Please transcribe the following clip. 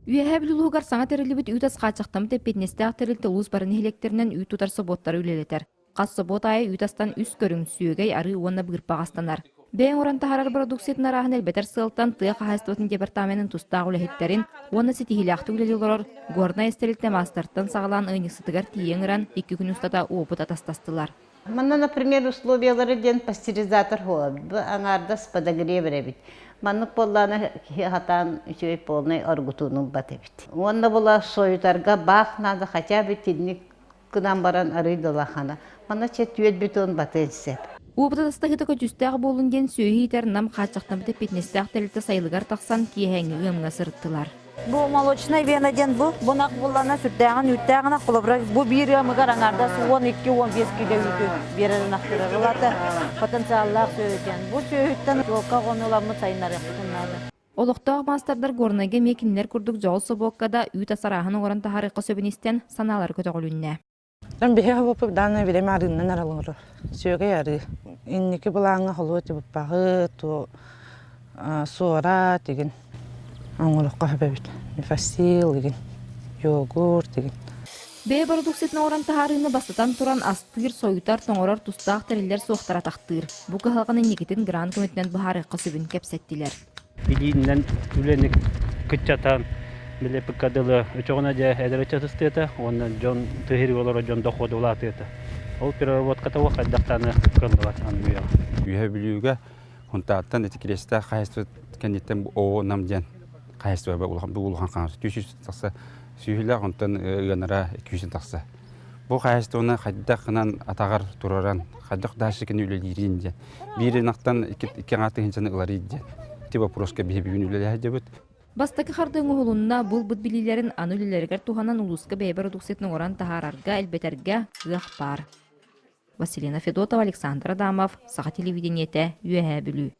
Үөһээ Бүлүү улууһугар саҥа тэриллибит үүт ас хааччахтаммыт эппиэтинэстээх тэрилтэ улуус бары нэһилиэктэринэн үүт тутар собуоттары үлэлэтэр. Хас собуот аайы үүт астан үс көрүҥ, сүөгэй, арыы уонна быырпах астанар. Бэйэҥ уран таһаарар бородууксуйатын арааһын элбэтэр сыалтан тыа хаһаайыстыбатын департаменын тустаах үлэһиттэрин уонна ситиһиилээхтик үлэлии олорор Горнай ас тэрилтэ маастартан саҕалаан ыанньыксытыгар тиийэ ыҥыран 2 күн устата уопут атастастылар. Манна, например, условиялары диэн пастеризатор буолар. Бу аҥаардас подогрев эбит. Маннык буоллаҕына киһи хатаан үчүгэй полный оргутууну ылбат эбит. Уонна була сойутарга баах надо хотя бы итинник гынан баран арыый да улахана. Манна чэ түөрт бетон батыан сөп. Уопут атастаһыыта көдьүүстээх буоллун диэн сүөһү иитэр Нам хааччахтаммыт эппиэтинэстээх тэрилтэ сайылыгар тахсан киэһээҥҥи ыамҥа сырыттылар. Бу молочная вена диэн бу бунах буллана сүрдээҕин үүттээҕинэ холобура бу биир ыамыгар аҥаардас 12-15 кило үүтү биэрэр ынахтарар. Ол аата потенциаллаах сүөһү диэн. Бу сүөһүттэн туолка оҕону ыламмыт сайыннарыахпытын наада. Олохтоох маастардар Горнайга эмиэ кинилэр курдук дьоҕус собуокка да үүт ас арааһын оҥорон таһаарыахха сөбүн истэн санаалара көтөҕүлүннэ. Биһи хобоппут дааны билэм арыыннан аралыыр. Сүөгэй арыы. Инники былааҥҥа холуо тибыппаҕы, ту суора тигин оҥороххо хөбөбүт. Мифасил игин, йогурт игин. Бэйэ бородууксуйатын оҥорон таһаарыыны бастатан туран астыыр, сойутар, тоҥорор тустаах тэриллэр суохтара атахтыыр. Бу кыһалҕаны инникитин грант көмөтүнэн быһаарыахха сөбүн кэпсэттилэр. Илиинэн үлэни кыччатан, били ПКДЛ өчөҕүнэ дьэ эдэр ыччат ыстыата уонна дьон тыһырыы олорор дьон доходу улаатыата. Ол переработката уох хайдахтааны кыаллыбат анныйаҕа. Үөһэ Бүлүүгэ Хунтааттан ити Кириэстээх хаһайыстыба кэнниттэн Оо Нам диэн хаһайыстыба улахан бу улахан хаҥас 200 тахса сүүһүлээх онтон ыанара 200 тахса. Бу хаһайыстыбаны хайдах гынан атаҕар тураран, хайдах дальше кини үлэлиирин диэн. Биир ынахтан икки аҥаар тыһыынчаны ыларый диэн. Ити вопроска биһи бүгүн үлэлэһэ дьабыт. Бастакы хардыы оҥоһулунна, булбут билиилэрин аны үлэлэригэр туһанан улууска бэйэ бородууксуйатын оҥорон таһаарарга, элбэтэргэ кыах баар. Василина Федотова, Александр Адамов, Саха телевидениетэ, Үөһээ Бүлүү.